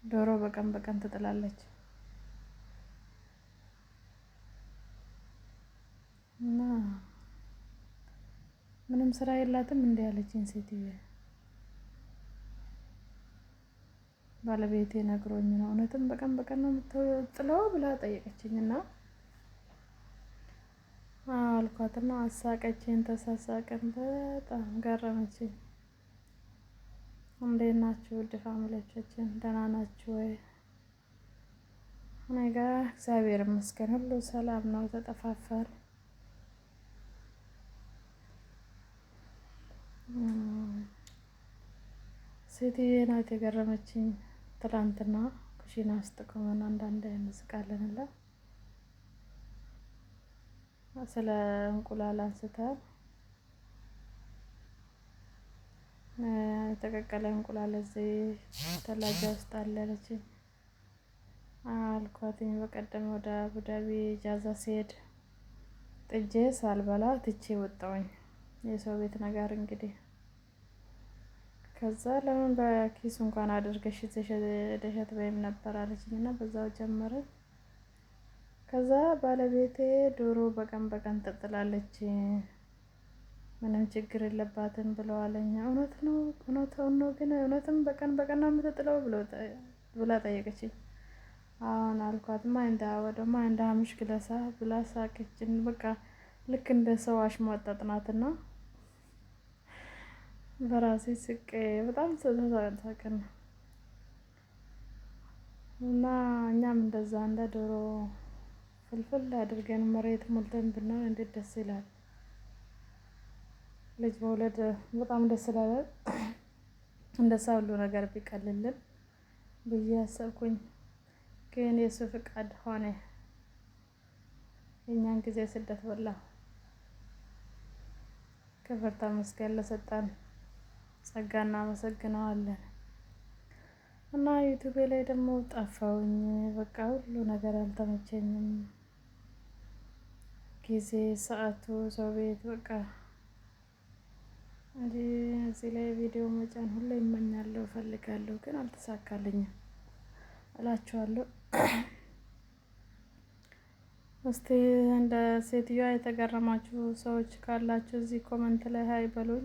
ዶሮ በቀን በቀን ትጥላለች። እና ምንም ስራ የላትም እንዲ ያለችኝ ሴትዮ ባለቤቴ ነግሮኝ ነው። እውነትም በቀን በቀን ነው የምትጥለው ብላ ጠየቀችኝ እና አልኳትና አሳቀችኝ። ተሳሳቅን። በጣም ገረመችኝ። እንዴት ናችሁ ውድ family ዎቻችን? ደህና ናችሁ ወይ? እኔ ጋ እግዚአብሔር ይመስገን ሁሉ ሰላም ነው። ተጠፋፋን። ሴትዬ ናት የገረመችኝ። ትላንትና ኩሽና ውስጥ ቆመን አንዳንድ እንስቃለን እና ስለ እንቁላል አንስተን የተቀቀለ እንቁላል እዚህ ተላጃ ውስጥ አለ አለችኝ። አልኳትኝ በቀደም ወደ አቡዳቢ ጃዛ ሲሄድ ጥጄ ሳልበላ ትቼ ወጣሁኝ። የሰው ቤት ነገር እንግዲህ ከዛ ለምን በኪስ እንኳን አድርገሽ ደሸት በይም ነበር አለችኝ እና በዛው ጀመረን። ከዛ ባለቤቴ ዶሮ በቀን በቀን ትጥላለች ምንም ችግር የለባትም ብለዋለኝ። እውነት ነው እውነቱን ነው ግን እውነትም በቀን በቀን ነው የምትጥለው ብላ ጠየቀችኝ። አሁን አልኳት። ማ እንደ ወደ ማ እንደ ምሽክለሳ ብላ ሳቀችን። በቃ ልክ እንደ ሰው አሽሟጠጥናትና በራሴ ስቄ በጣም ተሳቅን። እና እኛም እንደዛ እንደ ዶሮ ፍልፍል አድርገን መሬት ሞልተን ብንሆን እንዴት ደስ ይላል። ልጅ መውለድ በጣም ደስ ይላል። እንደዛ ሁሉ ነገር ቢቀልልን ብዬ አሰብኩኝ። ግን የሱ ፍቃድ ሆነ። የእኛን ጊዜ ስደት በላ። ክብር ተመስገን ለሰጠን ጸጋ እናመሰግነዋለን። እና ዩቱቤ ላይ ደግሞ ጠፋውኝ። በቃ ሁሉ ነገር አልተመቸኝም። ጊዜ ሰዓቱ፣ ሰው ቤት በቃ እንጂ እዚህ ላይ ቪዲዮ መጫን ሁሌ እመኛለሁ እፈልጋለሁ፣ ግን አልተሳካልኝም እላችኋለሁ። እስቲ እንደ ሴትዮዋ የተገረማችሁ ሰዎች ካላችሁ እዚህ comment ላይ hi በሉኝ።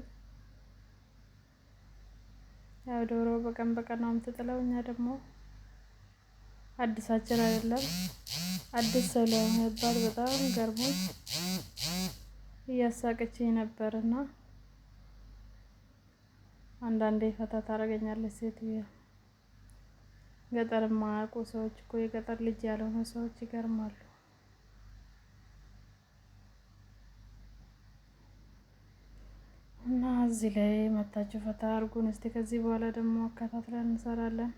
ያው ዶሮ በቀን በቀን ነው የምትጥለው። እኛ ደግሞ አዲሳችን አይደለም አዲስ ሰው ለመባል በጣም ገርሞኝ እያሳቀችኝ ነበርና አንዳንዴ ፈታ ታደርገኛለች ሴትዮ። ገጠር የማያውቁ ሰዎች እኮ የገጠር ልጅ ያልሆኑ ሰዎች ይገርማሉ። እና እዚህ ላይ መታችሁ ፈታ አድርጉን እስቲ። ከዚህ በኋላ ደግሞ አከታትለን እንሰራለን።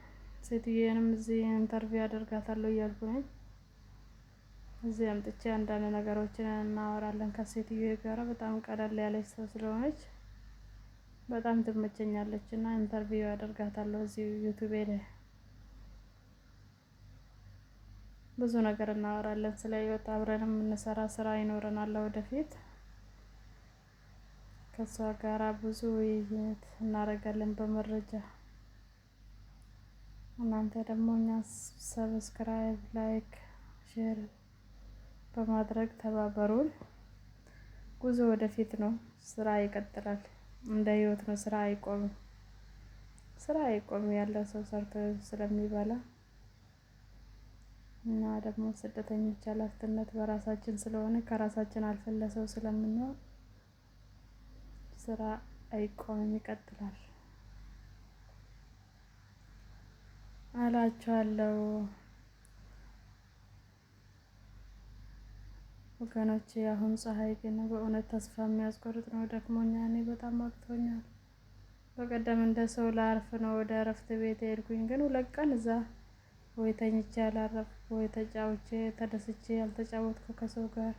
ሴትዬንም እዚህ interview አደርጋታለሁ እያልኩ ነኝ። እዚህ አምጥቼ አንዳንድ ነገሮችን እናወራለን ከሴትዬ ጋራ። በጣም ቀለል ያለች ሰው ስለሆነች በጣም ትመቸኛለች እና interview አደርጋታለሁ እዚህ ዩቱቤ ላይ ብዙ ነገር እናወራለን። ስለ ህይወት አብረን የምንሰራ ስራ ይኖረናል ወደፊት። ከእሷ ጋራ ብዙ ውይይት እናደርጋለን በመረጃ። እናንተ ደግሞ እኛ subscribe፣ like፣ share በማድረግ ተባበሩን። ጉዞ ወደፊት ነው። ስራ ይቀጥላል። እንደ ህይወት ነው። ስራ አይቆምም። ስራ አይቆምም። ያለ ሰው ሰርቶ ስለሚበላ እና ደግሞ ስደተኞች ኃላፊነት በራሳችን ስለሆነ ከራሳችን አልፈን ለሰው ስለምንሆን ስራ አይቆምም፣ ይቀጥላል አላችኋለሁ ወገኖቼ። አሁን ፀሐይ ግን በእውነት ተስፋ የሚያስቆርጥ ነው። ደክሞኛል፣ እኔ በጣም አቅቶኛል። በቀደም እንደ ሰው ላርፍ ነው ወደ እረፍት ቤት የሄድኩኝ፣ ግን 2 ቀን እዛ ወይ ተኝቼ አላረፍኩ ወይ ተጫውቼ ተደስቼ ያልተጫወትኩ ከሰው ጋር።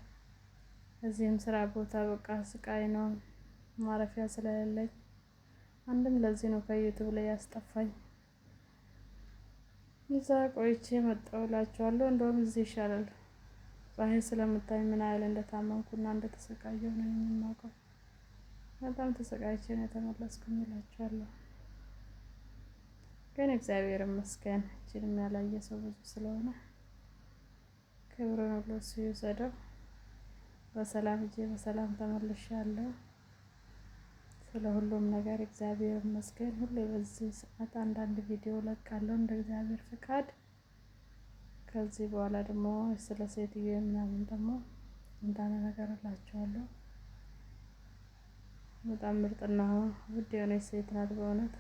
እዚህም ስራ ቦታ በቃ ስቃይ ነው፣ ማረፊያ ስለሌለኝ። አንድም ለዚህ ነው ከዩቱብ ላይ ያስጠፋኝ። እዛ ቆይቼ መጣሁ እላችኋለሁ። እንደውም እዚህ ይሻላል። ፀሐይ ስለምታይ ምን ያህል እንደታመምኩና እንደተሰቃየሁ ነው የማውቀው። በጣም ተሰቃይቼ ነው የተመለስኩኝ እላችኋለሁ። ግን እግዚአብሔር ይመስገን እችንም ያላየ ሰው ብዙ ስለሆነ ክብሩን ሁሉ እሱ ይውሰደው። በሰላም ሂጄ በሰላም ተመልሻለሁ። ስለ ሁሉም ነገር እግዚአብሔር ይመስገን። ሁሌ በዚህ ሰዓት አንዳንድ ቪዲዮ ለቃለሁ እንደ እግዚአብሔር ፍቃድ። ከዚህ በኋላ ደግሞ ስለ ሴትዮ ምናምን ደግሞ አንዳንድ ነገር እላችኋለሁ። በጣም ምርጥና ውድ የሆነች ሴት ናት። በእውነት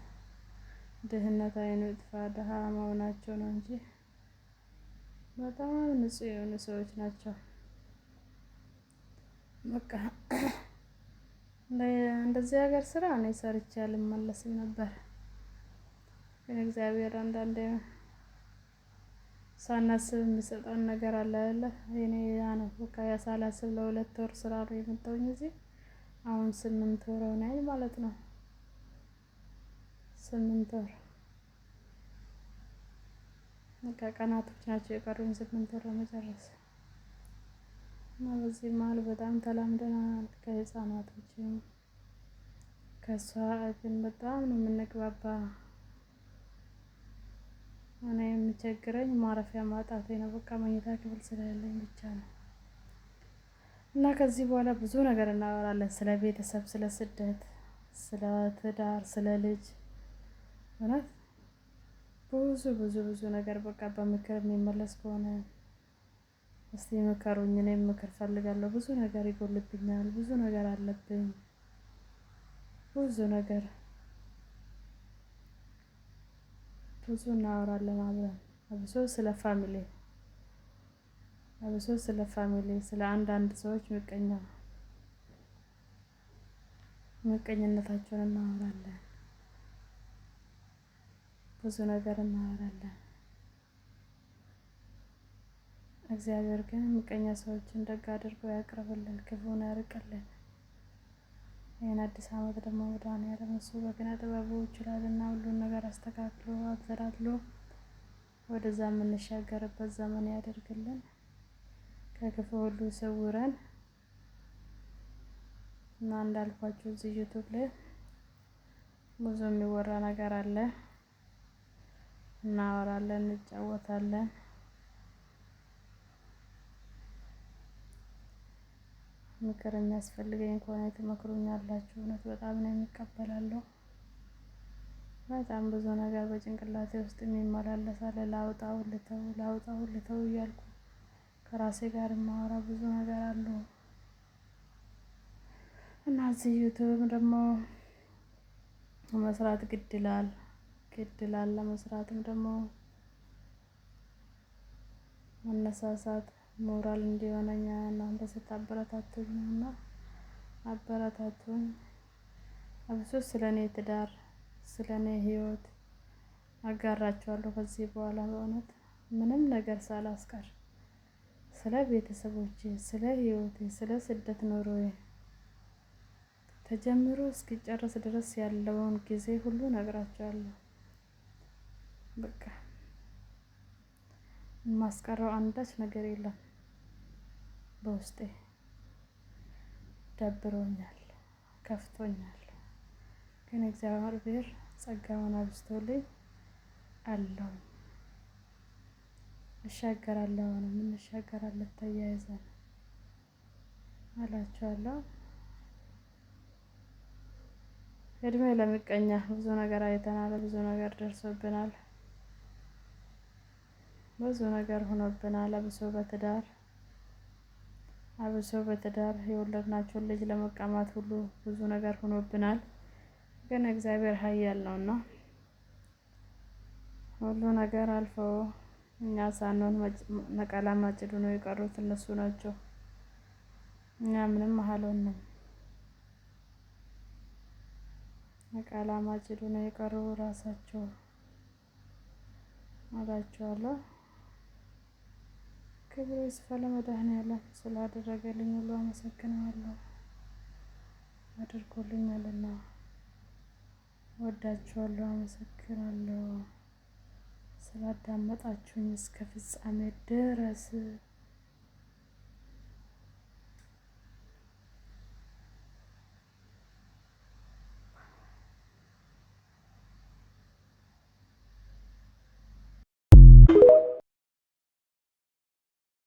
ድህነት አይኑ ይጥፋ፣ ድሀ መሆናቸው ነው እንጂ በጣም ንጹህ የሆኑ ሰዎች ናቸው። በቃ እንደዚህ ሀገር ስራ እኔ ሰርቼ አልመለስም ነበር፣ ግን እግዚአብሔር አንዳንዴ ሳናስብ የሚሰጠን ነገር አለ አይደለ? እኔ ያ ነው በቃ ያ ሳላስብ ለ2 ወር ስራ ነው የመጣሁኝ እዚህ። አሁን 8 ወር ሆነኝ ማለት ነው። 8 ወር በቃ ቀናቶች ናቸው የቀሩኝ 8 ወር ለመጨረስ። እና በዚህ መሀል በጣም ተላምደናል ከህፃናቶችም ከእሷ ግን በጣም ነው የምንግባባ። እኔ የሚቸግረኝ ማረፊያ ማጣቴ ነው። በቃ መኝታ ክፍል ስለሌለኝ ብቻ ነው። እና ከዚህ በኋላ ብዙ ነገር እናወራለን። ስለ ቤተሰብ፣ ስለ ስደት፣ ስለ ትዳር፣ ስለ ልጅ፣ እውነት ብዙ ብዙ ብዙ ነገር በቃ በምክር የሚመለስ ከሆነ እስቲ ምከሩኝ። እኔም ምክር ፈልጋለሁ። ብዙ ነገር ይጎልብኛል። ብዙ ነገር አለብኝ። ብዙ ነገር ብዙ እናወራለን አብረን፣ አብሶ ስለ family፣ አብሶ ስለ family፣ ስለ አንዳንድ ሰዎች ምቀኝነታቸውን እናወራለን። ብዙ ነገር እናወራለን። እግዚአብሔር ግን ምቀኛ ሰዎችን ደግ አድርጎ ያቅርብልን፣ ክፉን ያርቅልን። ይህን አዲስ ዓመት ደግሞ መድኃኔዓለም እሱ በኪነ ጥበቡ ይችላልና ሁሉን ነገር አስተካክሎ አዘራድሎ ወደዛ የምንሻገርበት ዘመን ያደርግልን፣ ከክፉ ሁሉ ይሰውረን። እና እንዳልኳችሁ እዚህ ዩቱብ ላይ ብዙ የሚወራ ነገር አለ። እናወራለን፣ እንጫወታለን። ምክር የሚያስፈልገኝ ከሆነ ትመክሩኛላችሁ። እውነት በጣም ነው የሚቀበላለሁ። በጣም ብዙ ነገር በጭንቅላቴ ውስጥ የሚመላለስ አለ። ላውጣው ልተው፣ ላውጣው ልተው እያልኩ ከራሴ ጋር የማወራ ብዙ ነገር አሉ። እና እዚህ ዩቱብ ደግሞ መስራት ግድ ይላል፣ ግድ ይላል። ለመስራትም ደግሞ መነሳሳት ሞራል እንዲሆነኝ እናንተ ስታበረታቱኝ ነው። እና አበረታቱኝ። አብሶ ስለ እኔ ትዳር፣ ስለ እኔ ህይወት አጋራችኋለሁ ከዚህ በኋላ በእውነት ምንም ነገር ሳላስቀር ስለ ቤተሰቦቼ፣ ስለ ህይወቴ፣ ስለ ስደት ኑሮዬ ተጀምሮ እስኪጨረስ ድረስ ያለውን ጊዜ ሁሉ ነግራችኋለሁ። በቃ የማስቀረው አንዳች ነገር የለም። በውስጤ ደብሮኛል፣ ከፍቶኛል። ግን እግዚአብሔር ጸጋውን አብዝቶልኝ አለው። እሻገራለሁ፣ አሁንም እንሻገራለን ተያይዘን አላችኋለሁ። እድሜ ለምቀኛ ብዙ ነገር አይተናል፣ ብዙ ነገር ደርሶብናል፣ ብዙ ነገር ሆኖብናል። አብሶ በትዳር፣ አብሶ በትዳር የወለድናቸውን ልጅ ለመቀማት ሁሉ ብዙ ነገር ሆኖብናል። ግን እግዚአብሔር ኃያል ነውና ሁሉ ነገር አልፎ እኛ ሳንሆን ነቀላ ማጭዱ ነው የቀሩት እነሱ ናቸው። እኛ ምንም አልሆንም። ነቀላ ማጭዱ ነው የቀሩ ራሳቸው አላቸዋለሁ። ክብሩ ይስፋ ለመድኃኔዓለም ስላደረገልኝ ሁሉ አመሰግነዋለሁ። አድርጎልኛልና ወዳችኋለሁ፣ አመሰግናለሁ። ስላዳመጣችሁኝ እስከ ፍጻሜ ድረስ።